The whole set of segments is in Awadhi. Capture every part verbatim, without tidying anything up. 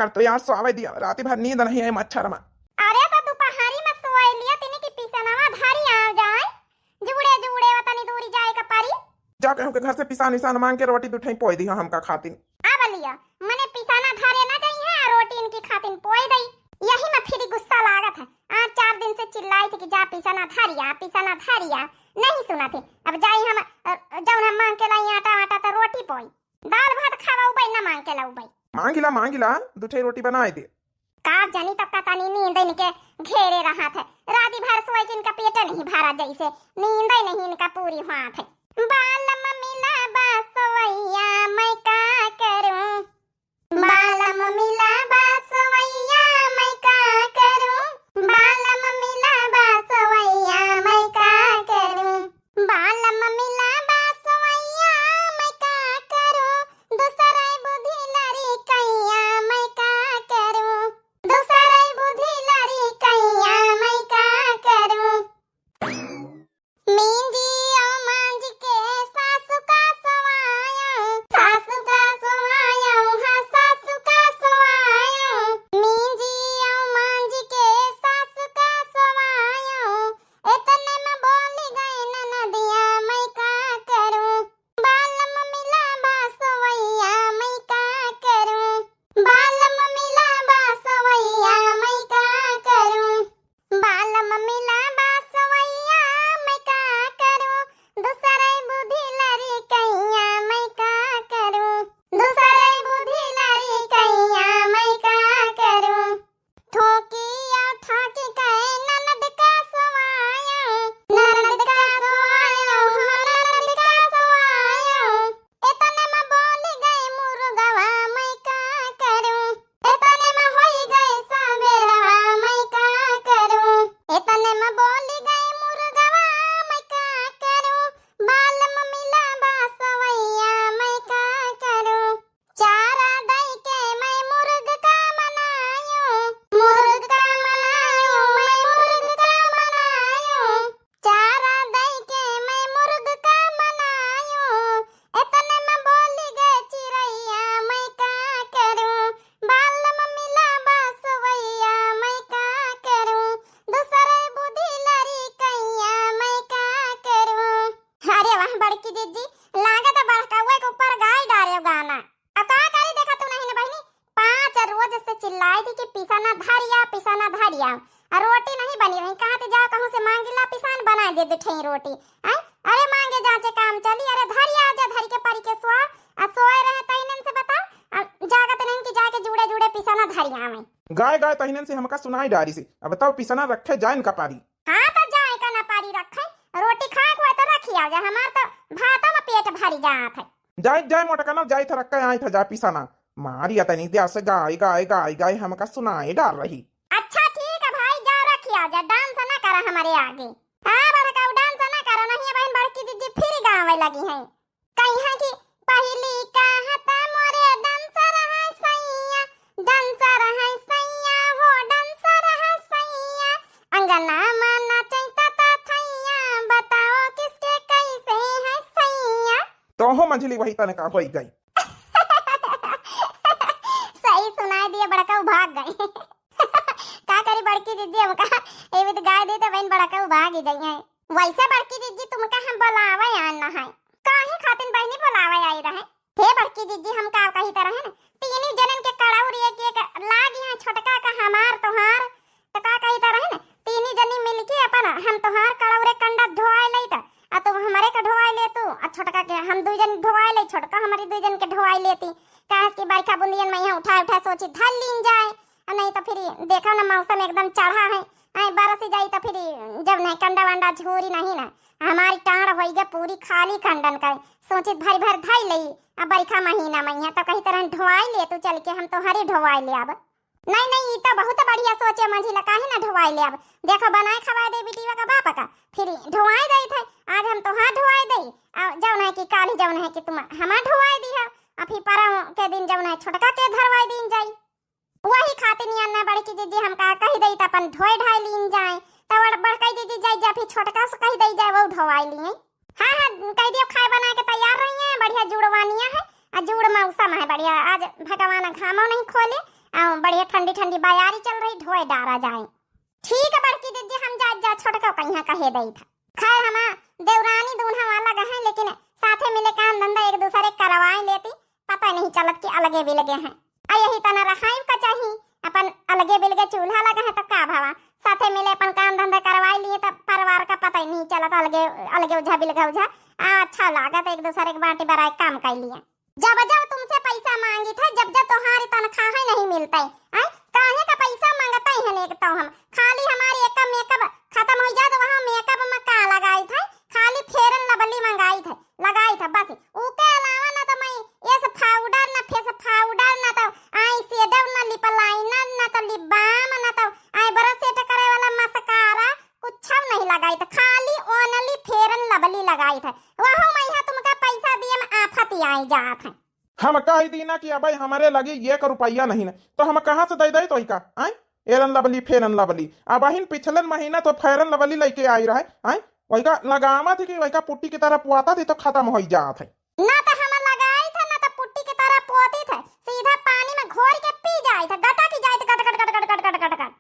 कर तो यार, सोवे दिया, राती भर नींद नहीं आई मच्छर मा। अरे तो दुपहरी मा सोए लिया, तिने की पिसनवा धरी आ जाए, जुड़े जुड़े वतनी दूरी जाए का परी। जा कहूँ के घर से पिसान विसान मांग के रोटी दुठई पोई दिहा हमका खातिन। अब लिया, मने पिसाना धरे ना जाई है, रोटी इनकी खातिन पोई दई। यही मा फिर गुस्सा लागत है। आज चार दिन से चिल्लाई थी कि जा पिसाना धरिया, पिसाना धरिया, नहीं सुना थी। अब जाई हम, अ, जौन हम मांग के लाई आटा वाटा तो रोटी पोई, दाल भात खावा उबई ना मांग के लाउबई। मांगिला, मांगिला, दुठई रोटी बनाए दे। का जानी तब का तनी नींद इनके घेरे रहा थे। राती भर सोए के इनका पेट नहीं भरा, जैसे नींद ही नहीं इनका पूरी हुआ थे। बालम मिला बा सवैया मैं का करूं, बालम मिला बा सवैया मैं का करूं, बालम मिला बा सवैया मैं का करूं, बालम मिला बा सवैया मैं का करूं, दूसरे बुद्धि लड़ी कैया मैं का करूं, दूसरे बुद्धि लड़ी कैया मैं का करूं। मींजी और मांझ के सासु का सवाया, सासु का सवाया, हाँ सासु का सवाया। मींजी और मांझ के सासु का सवाया, इतने में बोली गई ननदिया मैं का करूं। बालम मिला बा सवैया मैं का करूं, बालम मिला बा सवैया मैं का करूं, बालम मिला बा सवैया मैं का करूं, दूसरे बुद्धि लड़ी कैया मैं का करूं, दूसरे बुद्धि लड़ी कैया मैं का करूं। ठोकिया ठाकी कहे ननद का सवाया, ननद का सवाया, हाँ ननद का सवाया। इतने में बोली गई मुर्गवा मैं का करूं, इतने में होई गई सबेरवा मैं का करूं, इतने में बोली गई मुर्गवा मैं का करूं, बालम मिला बा सवैया मैं का करूं। चारा दई के मैं मुर्ग का मनायूं, मुर्ग का मनायूं, मैं मुर्ग का मनायूं। चारा दई के मैं मुर्ग का मनायूं, इतने में बोली गए चिरैया मैं का करूं, बालम मिला बा सवैया मैं का करूं, दूसरे बुद्धि लड़ी कैया मैं का करूं। अरे वाह बड़की जिज्जी, लागत बड़कउए के ऊपर गाय डारे गाना। अब का करी, देखा तू नहीं ना बहिनी, पाँच रोज से चिल्लाई थी कि पिसाना धरिया, पिसाना धरिया, आ रोटी नहीं बनी रही। कहा थे जाओ कहूँ से मांगिला पिसान बनाए दे दुठई रोटी। आय, अरे मांगे जाचे काम चली, अरे धरिया आजा धरी के परी के सोआ, आ सोए रहे तैनन से बताओ, आ जागत नहीं कि जाके जुड़े जुड़े पिसाना धरिया में। गाय गाय तहिनन से हमका सुनाई डारी से, अब बताओ पिसाना रखे जाए इनका पारी। हाँ तो जाए का ना पारी रखे, रोटी खाए को है तो रखी आ जा, हमार तो भातों में पेट भरी जात है। जाइत जाए मोटकनव, जाइत रख के आइत ह जा पिसाना। मारी अतनी द्या से गाय, गाय, गाय, गाय हमका सुनाए डार रही। अच्छा ठीक है भाई, जा रखी आ जा, डांस ना करा हमारे आगे। हाँ बड़का, डांस ना करा, नहीं बहन बड़की जिज्जी फिर गावे लगी हैं। कही है कि पहली कहत मोरे डांसर है सैया, डांसर है सैया, हो डांसर है सैया, अंगना में नाचैता ता थैया, बताओ किसके कैसे है सैया। तोहो मंझली वही तनका होई गई। सही सुनाई दिए, बड़का भाग गए। का करी बड़की जिज्जी, हमका एवित गाय दे तो बहन बड़का भाग ही जाइए। वैसे बड़की जिज्जी तुमका हम बुलावे आन न है, काहे खातिन बहनी बुलावे आई रहे? हे बड़की जिज्जी, हम का कही तरह है ना, तीनों जनन के कड़ौर एक एक लागी है, छोटका का हमार तोहार, तो का कही तरह है ना, तीनों जनी मिलके अपन हम तोहार कड़ौरे कंडा धोआए लई त, आ तुम हमरे का ढोआए ले तू, आ छोटका के हम दुई जन ढोआए ले, छोटका हमारी दुई जन के ढोआए लेती। काहे कि बरखा बुंदियन में यहाँ उठा उठा सोची धर लीन जाए, आ नहीं तो फिर देखो ना मौसम एकदम चढ़ा है, आई बरस जाई तो फिर जब नहीं कंडा वंडा झूरी नहीं ना, हमारी टांड होई गे पूरी खाली कंडन का, सोची भर भर धई लई। अब बरखा महीना में यहाँ तो कही तरह ढोआई ले तू चल के, हम तोहरे ढोआई ले अब। नहीं, नहीं, ई तो बहुत बढ़िया सोचे मंझिला, काहे ना ढोवाई ले अब। देखो, बनाए खवाए दे बिटिया का बाप का, फिर ढोवाई दे थे। आज हम तोहार ढोवाई दे, आ जौन है कि काली जौन है कि तुम हमार ढोवाई दी है, आ फिर परम के दिन जौन है छोटका के धरवाई दीन जाई। वही खातिर नियन ना बड़की जिज्जी हमका कही दे त अपन ढोए ढाई लीन जाए, तो बड़-, बड़कई जिज्जी जाई जा, फिर छोटका से कही दे जाए, वो ढोवाई लिए। हाँ, हाँ, कह दियो, खाए बनाए के तैयार रही है, बढ़िया जुड़वानिया है, आ जुड़ मौसम है बढ़िया, आज भगवान घामो नहीं खोले, अउ बढ़िया ठंडी ठंडी बयारी चल रही, ढोए डारा जाए। ठीक है बड़की जिज्जी, हम जात जात छोटका कहिया कहे दई था। खैर, हमा देवरानी दून्हा वाला गए हैं, लेकिन साथे मिले काम धंधा एक दूसरे करवाए लेती, पता नहीं चलत कि अलगे बिलगे हैं। आ यही तना रहाई का चाही, अपन अलगे बिलगे चूल्हा लगा है तो का भवा, साथे मिले अपन काम धंधा करवाई लिए तो परिवार का पता ही नहीं चलत, अलगे अलगे उझा बिलगे उझा। आ, अच्छा लागत, एक दूसरे के बाटी बराए काम कर लिए। जब जब तुमसे पैसा मांगी था, जब जब तुम्हारी तनख्वाह ही नहीं मिलता है, आय, काहे का पैसा मांगता है? एक तो हम खाली हमारी एक मेकअप खत्म हो जात, वहाँ मेकअप में का लगाई था, खाली फेयर एंड लवली मंगाई था, लगाई था बस। उके अलावा ना तो मैं एस पाउडर, ना फेस पाउडर, ना तो आई शेडो, ना लिप लाइनर, ना तो लिप बाम, ना तो आईब्रो सेट करे वाला मस्कारा, कुछ नहीं लगाई था, खाली ओनली फेयर एंड लवली लगाई था। वहू मैया तुमका पैसा दिए में आफत आई जात है। हम कह दीना कि अबे हमरे लगे एक रुपया नहीं ना, तो हम कहाँ से दे दे तो का? आय, एरन लवली, फेरन लवली। अब अहिन पिछले महीना तो फेरन लवली लेके आई रहे, आय, वही का लगावत ही कि वही का पुट्टी की तरह पुआता थी तो खत्म हो जात है। ना तो हम लगाई था, ना तो पुट्टी की तरह पोती थे, सीधा पानी में घोर के पी जाए थे, गटक जाए थे, गट, गट, गट।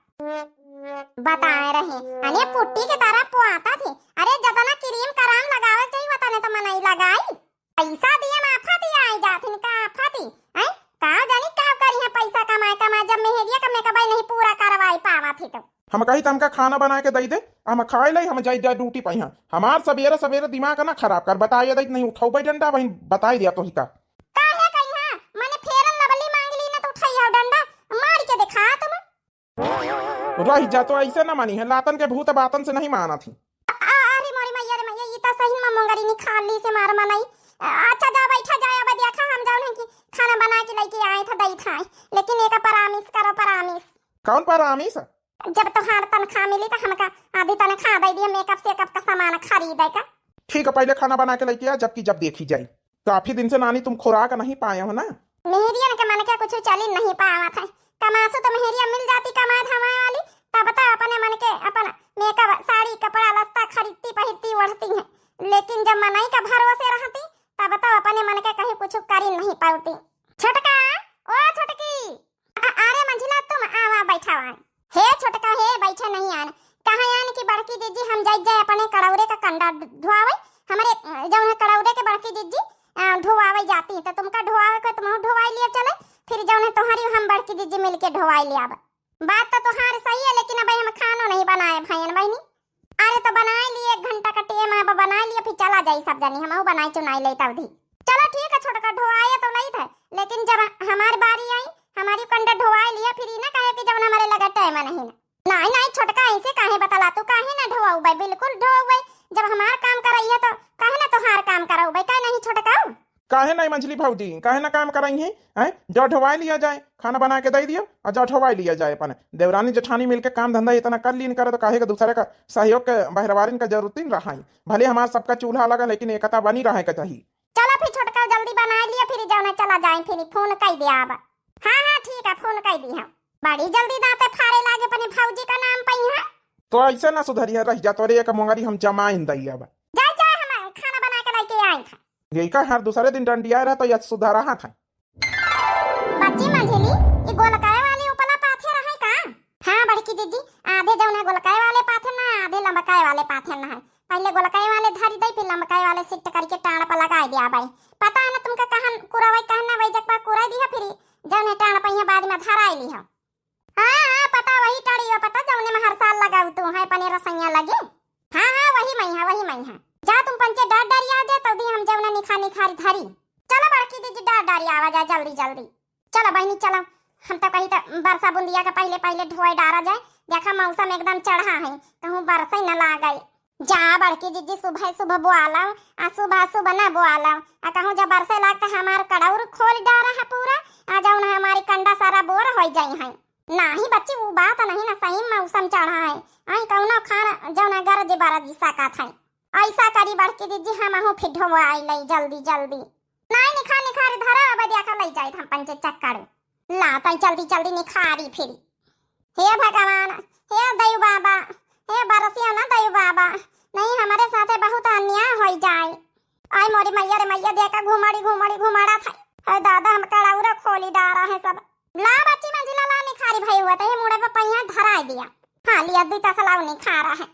बताए रहे, अरे पुट्टी की तरह पुआता थी, अरे जतना क्रीम कराम लगावे चाहिए, वतने तो मनई लगाई। पैसा दिए में आफत ही आई जात हिन, का आफत ही, हैं? का जानी का करी है पैसा कमाए, कमाए, जब मेहरिया का मेकअप नहीं पूरा करवाई पावा थी तो। हम कही त हमका खाना बनाए के दई दे, हम खाए लई, हम जाई, जाई ड्यूटी पाई। हाँ, हमार सबेरे सबेरे दिमाग ना खराब कर, बताए दई नहीं उठौबे डंडा, वहीं बताए दिया तो ही का। काहे कही हाँ, मने फेरन लवली मांग ली ना तो उठाई आओ डंडा, मार के दिखा तुम। रह जा, तो ऐसे ना मानी है, लातन के भूत बातन से नहीं माना थी। आ, अरे मोरी मैया रे मैया, ई त सही में मोंगरी निखाली से मार मनई। आ, अच्छा जा बैठा जाए, अब देखा हम जाउन है कि खाना बना के लेके आए था, दई था, लेकिन एक प्रॉमिस करो, प्रॉमिस। कौन प्रॉमिस? जब तोहार तनख्वाह मिली तो हमका आधी तनख्वाह दे दिया, मेकअप सेकअप का सामान खरीदे का। ठीक है, पहले खाना बना के लेके आ, जबकि जब देखी जाए। काफी दिन से नानी तुम खुराक नहीं पाए हो ना। मेहरियन के मन के कुछ चली नहीं पावत है। कमासु तो मेहरिया मिल जाती कमाए धमाए वाली, तब तो अपने मन के अपन मेकअप, साड़ी, कपड़ा, लत्ता खरीदती, पहिरती, ओढ़ती हैं। लेकिन जब मनई का भरोसे रहती, तब तो अपने मन के कहीं कुछ करी नहीं पाती। छोटका, ओ छोटकी, अ-, अरे मंझिला, तुम आवा, बैठा हुआ। हे छोटका, हे बैठे नहीं आन। कहाँ आन कि बड़की जिज्जी हम जाई जाए अपने कड़ौरे का कंडा धोआवे। हमरे, अ, जौन है कड़ौरे के बड़की जिज्जी, अ, धोआवे जाती, तो तुमका धोआवे को तुम धोआई लिया चले, फिर जौन है तुम्हारी हम बड़की जिज्जी मिलके धोआई लिया। बात तो तुम्हारी सही है, लेकिन अब हम खानो नहीं बनाए भाईन बहनी। अरे तो बनाए लिए, एक घंटा का टेम है, अब बनाए लिए, फिर चला जाई सब जनी, हमहू बनाए चुनाई ले तब दी। चलो ठीक है छोटका, ढोआए तो लई थे, लेकिन जब हमारी बारी आई, हमारी कंडा ढोआए लिए, फिर ई ना कहे कि जब हमारे लगा टाइम नहीं ना। नहीं नहीं छोटका, ऐसे काहे बतला तू, काहे ना ढोआऊ भाई, बिल्कुल ढोआऊ भाई। जब हमार काम करई है तो काहे ना तोहार काम कराऊ भाई, काहे नहीं छोटकाऊ? काहे नहीं मंझली भौजी, काहे ना काम करई है, हैं? जाओ ढोवाई लिया जाए, खाना बना के दे दियो और जाओ ढोवाई लिया जाए। अपन देवरानी जेठानी मिलके काम धंधा इतना कर लीन करे तो काहे का दूसरे का सहयोग के बहरवारिन का जरूरत नहीं रहा है। भले हमार सबका चूल्हा लगा, लेकिन एकता बनी रहे का चाहिए। चलो फिर छोटका जल्दी बना लिया, फिर जौन है चला जाए, फिर फोन कई दे आब। हाँ हाँ ठीक है, फोन कई दी हम। बड़ी जल्दी दांते फारे लागे अपने भौजी का नाम पई है। तो ऐसे ना सुधरी है, रह जा तोरे एक मोंगरी हम जमाइन दई अब। जा जा, हम खाना बना के लेके आई था। यही का हर दूसरे दिन डंडिया रहा तो यह सुधरा था। बच्ची मंझली, ये गोलकाय वाली उपला पाथे रहे का? हाँ बड़की जिज्जी, आधे जौन है गोलकाय वाले पाथे ना, आधे लंबकाय वाले पाथे ना है। पहले गोलकाय वाले धरी दई, फिर लंबकाय वाले सिट करके टाण पर लगाए दिया बाई। पता है ना तुमका कहन कुरावे कहन ना वही जगह कुराई दिया, फिर जौन है टाण पर यहाँ बाद में धराई लिया। हाँ हाँ पता, वही टाड़ी हो पता, जौने में हर साल लगाऊ तू है पने रसैया लगे। हाँ हाँ वही मई है, वही मई है। जा तुम पंचे डर डर आ जाए, तौदी हम जौना निखा निखारी धरी। चलो बड़की जिज्जी डर डर आवा जाए जल्दी जल्दी। चलो बहनी चलो, हम तो कही तो बरसा बुंदिया के पहले पहले ढोए डारा जाए। देखा मौसम एकदम चढ़ा है, कहूँ बरसै न लागे। जा बड़की जिज्जी सुबह सुबह बोआला, आ सुबह सुबह न बोआला, आ कहूँ जब बरसै लाग तो हमार कड़ौर खोल डारा है पूरा, आ जौन हमारी कंडा सारा बोर हो जाई है। नाही बच्ची, उ बात नहीं ना, सही मौसम चढ़ा है। आई कौनो खान जौन गरज बरज सकत है। ऐसा करी बड़की जिज्जी, हमहू फिर ढोवाई लई जल्दी जल्दी। नाई निखार निखार धरा, अब देखा लई जाइत हम पंचे चक्कर। ला तई जल्दी जल्दी निखारी फिरी। हे भगवान, हे दयु बाबा, हे बरसियो ना दयु बाबा, नहीं हमारे साथे बहुत अन्याय होई जाए। आई मोरी मैया रे मैया, देखा घुमाड़ी घुमाड़ी घुमाड़ा था। हे दादा, हम कड़ौरा खोली डारा है सब। ला बच्ची मंझिला, अरे भाई, हुआ तो ये मुड़े पे पहिया धराई दिया। हाँ, लिया, दुई तसला उन्हीं खा रहा है।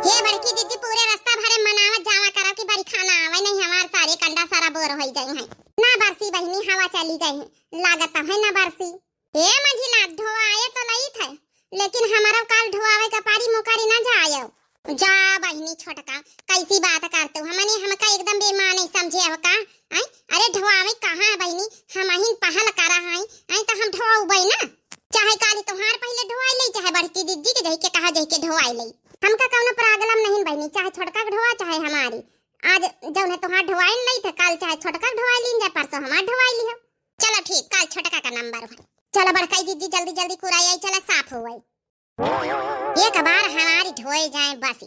हे बड़की जिज्जी, पूरे रास्ता भरे मनावत जावा करो कि बरिखा ना आवे, नहीं हमार सारे कंडा सारा बोर होई जाई हैं। ना बरसी बहिनी, हवा चली गई है, लागत है ना बरसी। ए मंझिला, ढोआए तो लइत है, लेकिन हमारा काल ढोआवे का पारी मुकारी ना जायो। जा बहिनी छोटका, कैसी बात करते हो? हमने हमका एकदम बेईमान ही समझे हो का? आई, अरे ढोआवे कहाँ है बहिनी, हम अहिन पहल करा है, आई तो हम ढोआउबै ना। चाहे काली तोहार पहले ढोआई ले, चाहे बड़की जिज्जी के जही के कहा जही के ढोआई ले, हमका कौनो problem नहीं बहिनी, चाहे छोटका के ढोआ चाहे हमारी। आज जौन है तोहार ढोआई ले थे, काल चाहे छोटका के ढोआई लीन जाए, परसों हमार ढोआई लिहो। चलो ठीक, काल छोटका का नंबर है। चलो बड़काई जिज्जी, जल्दी जल्दी कुराई आई, चला साफ हो आई। एक बार हमारी ढोए जाए बस,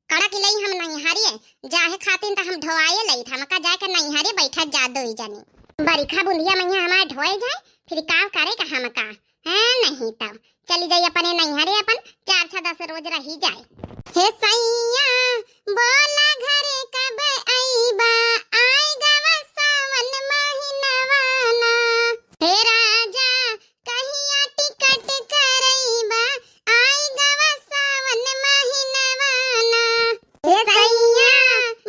कड़क लई हम नैहरे जाहे खातिन त हम ढोआए लई, हमका जाए के नैहरे बैठा जा दोई जनी। बरिखा बुंदिया मैया हमार ढोए जाए, फिर का करे का हमका, हैं? नहीं तब चली जाई अपने नैहरे, अपन चार छह दस रोज रही जाए। हे सैया, बोला घरे कब अइबा, आइ गवा सावन महीनवा ना। हे राजा, कहिया टिकट करइबा, आइ गवा सावन महीनवा ना। हे सैया,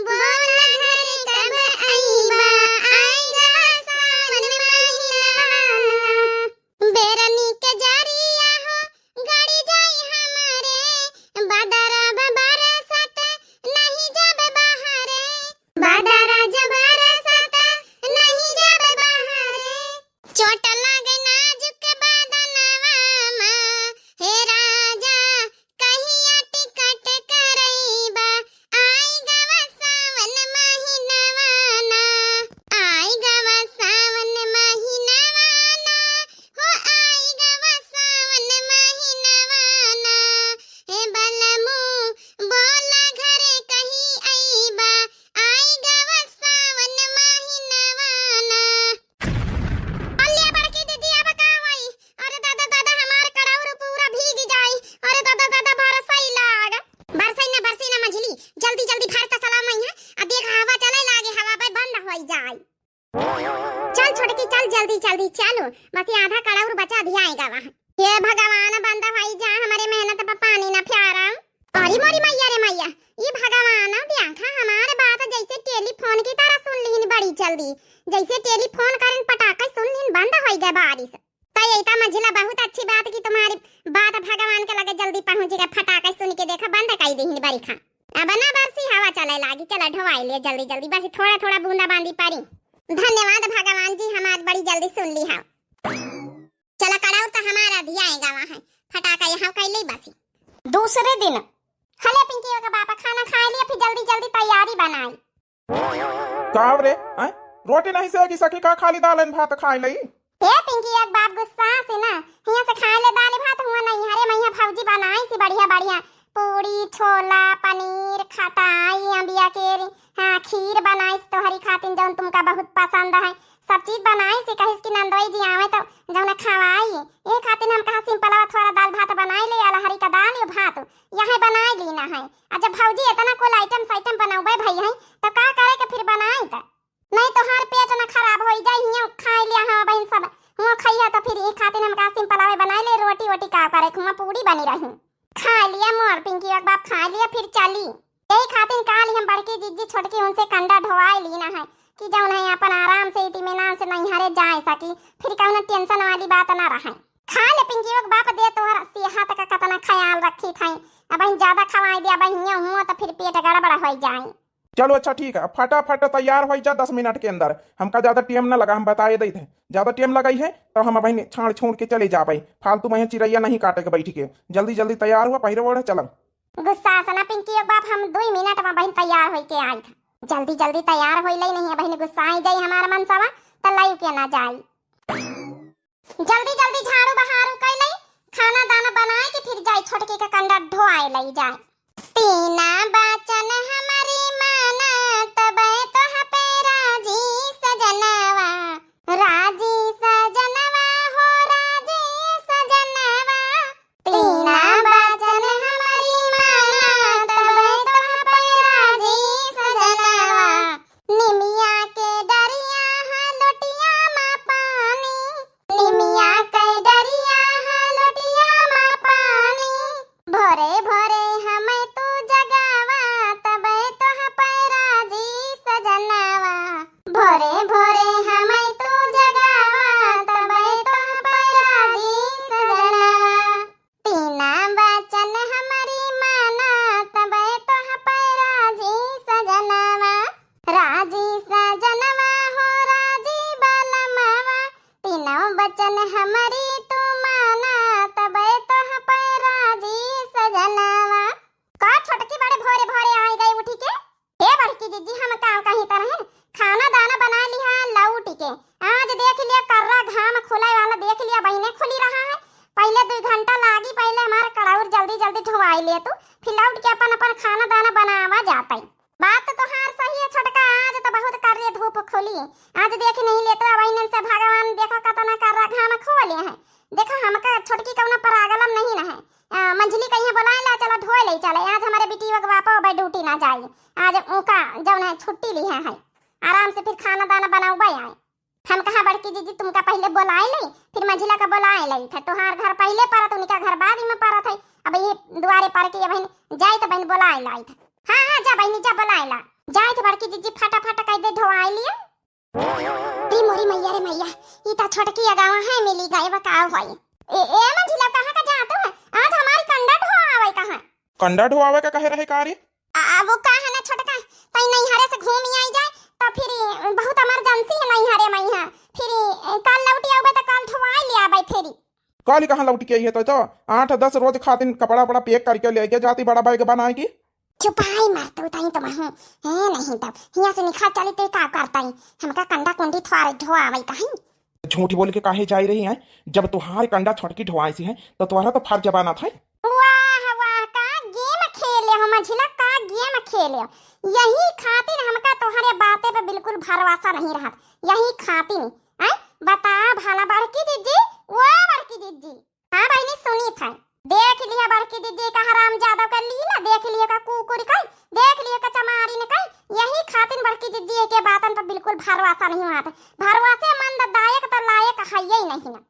बोला घरे कब अइबा, आइ गवा सावन महीनवा ना। बेरनी के जरिया हो, गड़ी जाई हमरे, बदरा बरसत, नहीं जब बहरे। बदरा जब बरसत, नहीं जब बहरे। चोट लागे नाजुक बदनवा मा, हे राजा, कहिया टिकट करइबा, आइ गवा सावन महीनवा ना, आइ गवा सावन महीनवा ना, हो आइ गवा सावन महीनवा ना। हे बलमू, बोला घरे कही अइबा, आइ गवा सावन महीनवा ना। अल्ले बड़की दीदी, अब का होई? अरे दादा, दादा, हमार कड़ौर पूरा भीग जाई। अरे दादा, दादा, बरसई लाग। बरसई ना, बरसई ना मझली, जल्दी, जल्दी भर तसला मइहाँ। अब देख, हवा चले लागे, हवा बे बंद होई जाई। चल छोटकी, चल जल्दी, जल्दी चलो, बस ये आधा कड़ौर बचा दिया आएगा वहाँ। हे भगवान, बंद होई जा, हमरे मेहनत पर पानी ना फेरा। अरे मोरी मैया रे मैया, ई भगवान, देखा हमार बात जैसे टेलीफोन की तरह सुन लिहिन बड़ी जल्दी, जैसे टेलीफोन करिन पटाखे सुन लिहिन बंद होई गए बारिश। त यही त मझिला बहुत अच्छी बात कि तुम्हारी बात भगवान के लगे जल्दी पहुँच गए, फटाके सुन के देखा बंद कई दिहिन बरिखा। अब ना बरसी, हवा चले लागी, चला ढोवाई ले जल्दी जल्दी, बस थोड़ा थोड़ा बूंदा बांदी परी। धन्यवाद भगवान जी, हमार बड़ी जल्दी सुन लिहा। चला कड़ाऊ त हमारा दिया आएगा वहाँ, फटाका यहाँ कैले बसी। दूसरे दिन, हले पिंकी के बापा खाना खाए लिया, फिर जल्दी जल्दी तैयारी बनाई। का रे, हैं? रोटी नहीं सेगी सकी का, खाली दालन भात खाए लई? ए पिंकी के बाप गुस्सा से ना, हियां से खाए ले दाल भात, हुआ नहीं, अरे मैया भौजी बनाई सी बढ़िया बढ़िया पूड़ी, छोला, पनीर, खटाई, अम्बिया के री-, हाँ, खीर बनाई सी तोहरी खातिन, जौन तुमका बहुत पसंद है। सब चीज बनाई सी, कहिस कि नंदोई जी आवे तो जौन खवाई। ए खातिन हम कहा सिंपलवा थोड़ा दाल भात बनाई ले, अलहरी का दाल, यो भात, यही बनाई लीना है। आ जब भौजी इतना कुल आइटम साइटम बनौबे भई है, तो का करे के फिर बनाई त? नहीं तोहार पेट ना खराब होई जाई, हियां खाई लिया, हाँ बहन सब, हुआ खइया तो फिर ई खातिन हम का सिंपलवे बनाई ले, रोटी वोटी का करे, हुआ पूड़ी बनी रही। खा लिया मोर पिंकी के बाप, खा लिया, फिर चली। यही खातिन काल हम बड़की जिज्जी छोटकी उनसे कंडा ढोवाई लीना है कि जौन है अपन आराम से इत्मीनान से नैहरे जाए सकी, फिर कौनो टेंशन वाली बात ना रहे। खा ले पिंकी के बाप, दे तोहर सेहत का कतना ख्याल रखी थाई, अब ज्यादा खवाई दे, अब हियां हुआ तो फिर पेट गड़बड़ होई जाई। चलो अच्छा ठीक है, फटाफट तैयार होई जा दस मिनट के अंदर, हमका ज्यादा टेम न लगा, हम बताए देत हैं, ज्यादा टेम लगाई है तो हम अबहिन छाड़ छोड़ के चले जाबे, फालतू में चिरैया नहीं काटे के बैठ के, जल्दी जल्दी तैयार हुआ, पहिरे ओढ़े चलम। गुस्सा से ना पिंकी के बाप, हम दुई मिनट में बहिन तैयार होई के आई था, जल्दी जल्दी तैयार होई लई, नहीं बहिन गुस्सा आई जाई हमार मन सवा, त लई के ना जाई। जल्दी जल्दी झाड़ू बहारू कई लई, खाना दाना बनाए के फिर जाई छोटकी के कंडा ढोआए लई जाए। तीना बाचन हमरी माना, तबै तोह पे राजी सजनवा, राजी सजनवा हो राजी सजनवा। तीना बाचन हमरी माना, तबै तोह पे राजी सजनवा। निमिया के डरिया है लोटिया मा पानी, निमिया के डरिया जी, हम का कही तरह खाना दाना बनाइ लिहा लौटि के। आज देखि लिया, कर्रा घाम खुलै वाला, देखि लिया बहिने, खुलि रहा है। पहिले दुइ घंटा लागि, पहिले हमार कड़ौर जल्दी जल्दी धोआइ ले तू, फिर लौटि के अपन अपन खाना दाना बनावा जातै। बात तो तोहार सही है छोटका, आज तो बहुत कर्रे धूप खुली। आज देखि नहीं लेतो, अब इनन से भगवान देखो कतना कर्रा घाम खोले हैं। देखो, हमका छोटकी कउनो problem नहीं न है। आ, मंझली कहिया बोलाइ ला, चला धोइ लइ चला। आज हमरे बिटिया के बापो अबै ड्यूटी न जाई, आज उनका जउन है छुट्टी लिहा है, आराम से फिर खाना दाना बनउबै आए। हम कहा बड़की जिज्जी तुमका पहिले बोलाइ लई, फिर मंझिला का बोलाइ लइत है। तोहार घर पहिले परत, उनका घर बाद में परत है। अब ये दुआरे पर के बहिन जाइत, बहिन बोलाइ लइत है। हाँ हाँ, जा बहिनी जा, बोलाइ ला। जाइत बड़की जिज्जी, फटाफट कइ दे धोआइ लिया। ए मोरी मइया रे मइया, ई त छोटकी अगवा है, मिली गए, बताओ होई। ए, ए मंझिला, कहाँ का जात है? आज हमारी कंडा ढोआवै का है। कंडा ढोआवै का कहे रहे का रे? आ, वो का है ना छोटका, तई नैहरे से घूमि आइ जाए, त फिर बहुत emergency है नैहरे मइहाँ, फिर, ए, कल लौटि आउबै त कल ढोआइ लियाबै फिर। कल कहाँ लौटि के अइहे, तो, तो आठ दस रोज खातिन कपड़ा वपड़ा pack करिके लेके जाती, बड़ा bag बनाइ के। चुपाई मार तू, तई तो महूँ, हे नहीं तब, हियाँ से निकल चली तो का करतई, हमका कंडा कुंडी थ्वारे ढोआवै कहीं। झूठ बोल के काहे जाइ रही है, जब तोहार कंडा छोटकी ढोआइसी है, तो तोहरा तो फर्ज बनत है। वाह, वाह, का game खेले हो मंझिला, का game खेले हो। यही खातिन हमका तोहरे बाते पे बिल्कुल भरोसा नहीं रहत, यही खातिन, हैं? बता भला बड़की जिज्जी, ओ बड़की जिज्जी। हाँ बहिनी, सुनी था। देख लिहा बड़की जिज्जी का हरामजादव का लीला, देख लिहा का कुकुर का, देख लिहा का चमारिन का। यही खातिन बड़की जिज्जी के बातन पर बिल्कुल भरोसा नहीं हुआ था। भरोसेमंद दायक तो लायक है ही नहीं ना।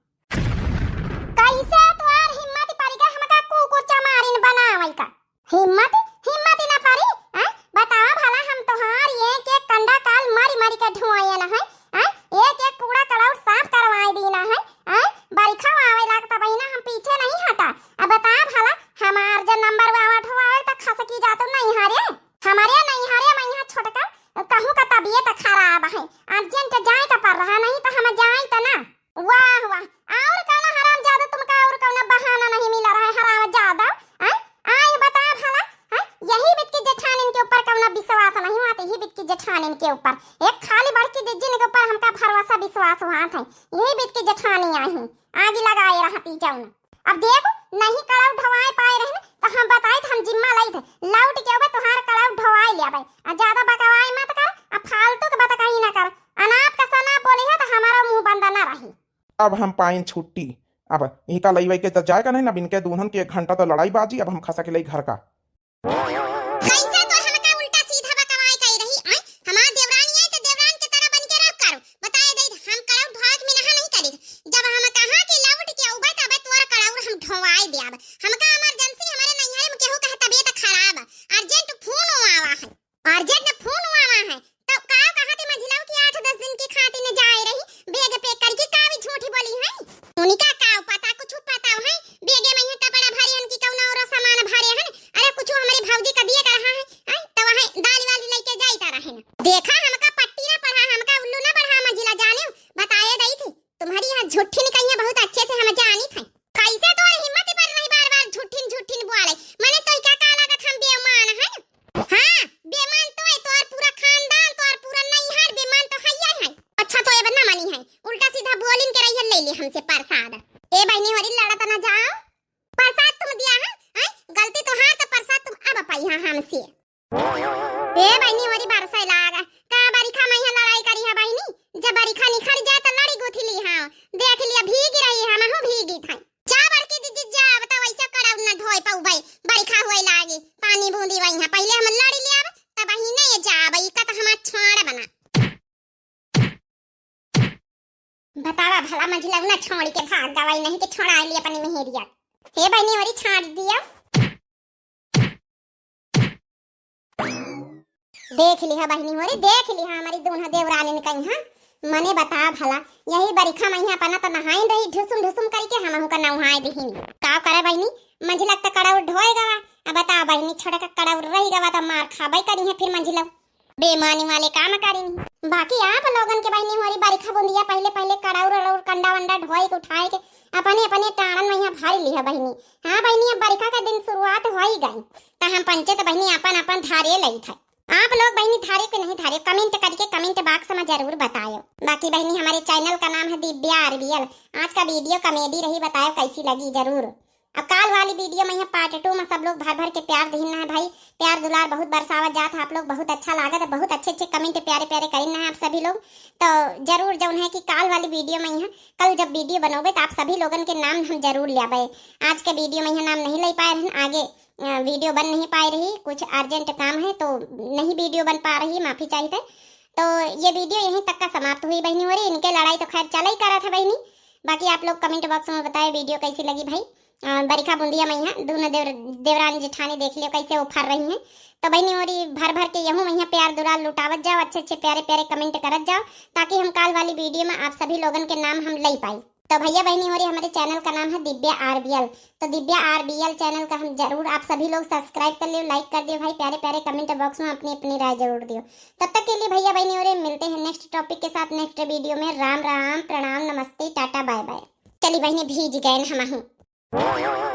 कैसे तोहार हिम्मत परि गा हमका कुकुर चमारिन बनावै का? हिम्मत, हिम्मत ही ना परी, हैं? बतावा भला, हम तोहार एक एक कंडा काल मरि मरि के ढोआए ना है, हैं? एक एक पूरा कड़ौर साफ करवाए दीना है, हैं? बरिखा आवै लागत बहिना, हम पीछे नहीं हटा। अब बता भला, हमार जे नंबर आवा ढोआवै त खसकी जातू नैहरे, हमरे नैहरे मइहाँ छोटका कहूँ का तबियत खराब है, urgent जाए का पड़ रहा, नहीं तो हम जाए त ना। वाह, वाह, और कउनो हरामजादा तुमका और कउनो बहाना नहीं मिला रहा है, हरामजादा, हैं? आइ बता भला, हैं? यही बितकी जेठानिन के ऊपर कउनो विश्वास नहीं हुआ, तो यही बितकी जेठानिन के ऊपर, एक खाली बड़की जिज्जिन के ऊपर हमका भरोसा विश्वास हुआ था, यही बितकी जेठानी आई, आगि लगाए रहती जउन। अब देखो, नहीं कड़ौर ढोआए पाए रहे न, तो हम बताइत, हम जिम्मा लइत, लौटि के अउबै तोहार कड़ौर ढोआए ले अउबै। आ ज्यादा बकवाए मत कर, आ फालतू के बतकही ना कर। अनाप का सनाप बोली है तो हमारा मुँह बंद ना रही। अब हम पाइन छुट्टी, अब इनका लइवै के तो जाए का नहीं ना, अब इनके दूनहन के एक घंटा तो लड़ाई बाजी, अब हम खसा के लई घर का। कैसे तो हमका उल्टा सीधा बकवाए कही रही, आय? हमार देवरानी आई तो देवरान के तरह बन के रह करो। बताए दे, हम कड़ौर ढोआवे में नहा नहीं करी। जब हम कहा कि लौटि के अउबै तब तोर कड़ौर हम ढोआए देब। हमका emergency, हमरे नैहरे में केहू कहे तबियत खराब, urgent फोन आवा है, urgent फोन आवा है। तो का कहा थे मंझिलवा कि आठ दस दिन की खातिर न जाए रही, bag pack करके, का भी झूठी बोली है? उनका का पता, कुछ पता है? Bag में ये कपड़ा भरे हन कि कउनो और सामान भरे हन? अरे कुछ हमरे भौजी का दिए का रहा है, हैं? तो वह दाल वाली लेके जाइत रहे न। देखा, हमका पट्टी ना पढ़ा, हमका उल्लू ना बढ़ा मंझिला, जाने बताए दई थी। तुम्हारी यहाँ झूठी निकलियाँ बहुत अच्छे से हम जानी थे। कैसे तोर हिम्मत पर रही बार बार झूठिन झूठिन बोले? मने तो क्या का लागत हम बेईमान है? हाँ, बेईमान तो है तोर पूरा खानदान, तोर पूरा नैहर बेईमान तो है ही है। अच्छा तो अब ना मानी है, उल्टा सीधा बोलिन के रहिए, ले ले हमसे प्रसाद। ए बहिनी होरी लड़त ना जाओ, प्रसाद तुम दिया है, हैं? गलती तोहार तो प्रसाद तुम अब पाई है हमसे। ए बहिनी होरी बरसै लाग, का बरिखा मइहाँ लड़ाई करी है बहिनी? जब बरिखा निखर जाए तो लड़ी गुथी ली हाँ, देख लिया भीगी रही है, हमहू भीगी था। जा बड़की जिज्जी जा, अब तो वैसे कड़ौर न ढोए पउबै, बरिखा होए लागी, पानी बूंदी वही है, पहिले हम लड़ी लियाब, तब वही नहीं जाब, ई का तो हमार छाड़ बना। बतावा भला मंझिलवा छोड़ी के भाग गवाई नहीं कि छोड़ाए ली अपनी मेहरिया। हे बहिनी होरी छाड़ दिया। देख लिहा बहिनी होरी, देख लिहा हमारी दूनों देवरानिन कइहाँ। मने बता भला, यही बरिखा मइहाँ अपना तो नहाइन रही, ढुसुम ढुसुम करिके हमहू का नहाए दिहिन। का करे बहिनी, मंझिला त कड़ौर ढोए गवा, अब बता बहिनी छोटका कड़ौर रही गवा त मार खाबै करिहैं फिर मंझिलवा। बेईमानी वाले काम करिन। बाकी आप लोगन के बहिनी होरी बरिखा बुंदिया पहिले पहिले कड़ौर अड़ौर कंडा वंडा ढोए के उठाए के अपने अपने टाड़न मइहाँ भर लिहा बहिनी। हाँ बहिनी, अब बरिखा के दिन शुरुआत होई गई, त हम पंचे त बहिनी अपन अपन धारे लई थे। आप लोग बहिनी धारे के कमेंट करके कमेंट बॉक्स में जरूर बतायो। बाकी बहनी, हमारे चैनल का नाम है दिव्या आरबीएल। आज का वीडियो कॉमेडी रही, बतायो कैसी लगी जरूर। अब काल वाली वीडियो में यहाँ पार्ट टू में सब लोग भर भर के प्यार दीन है भाई, प्यार दुलार बहुत बरसावत जात है आप लोग, बहुत अच्छा लागत है, बहुत अच्छे अच्छे कमेंट प्यारे प्यारे करीन है आप सभी लोग। तो जरूर जौन है कि काल वाली वीडियो में यहाँ, कल जब वीडियो बनोबे तो आप सभी लोगन के नाम हम जरूर लेबे। आज के वीडियो में यहाँ नाम नहीं ले पाए रहन, आगे अ, वीडियो बन नहीं पाए रही, कुछ अर्जेंट काम है तो नहीं वीडियो बन पा रही, माफी चाहिए। तो ये वीडियो यहीं तक का समाप्त हुई बहनी हो रही। इनके लड़ाई तो खैर चला ही करा था बहनी। बाकी आप लोग कमेंट बॉक्स में बताए वीडियो कैसी लगी भाई। अ, बरिखा बुंदिया में यहाँ दोनों देवर देवरान जेठानी देख लियो कैसे उफर रही हैं। तो बहनी हो रही, भर भर के यहूँ वहीं प्यार दुलार लुटावत जाओ, अच्छे अच्छे प्यारे प्यारे कमेंट करत जाओ, ताकि हम काल वाली वीडियो में आप सभी लोगन के नाम हम ले पाई। तो भैया बहनी हो रही, हमारे चैनल का नाम है दिव्या आरबीएल। तो दिव्या आरबीएल चैनल का हम जरूर, आप सभी लोग सब्सक्राइब कर लियो, लाइक कर दियो भाई, प्यारे प्यारे कमेंट बॉक्स में अपनी अपनी राय जरूर दियो। तब तक के लिए भैया बहनी हो रही, मिलते हैं नेक्स्ट टॉपिक के साथ नेक्स्ट वीडियो में। राम राम, प्रणाम, नमस्ते, टाटा, बाय बाय। चली बहनी, भीज गए न हम।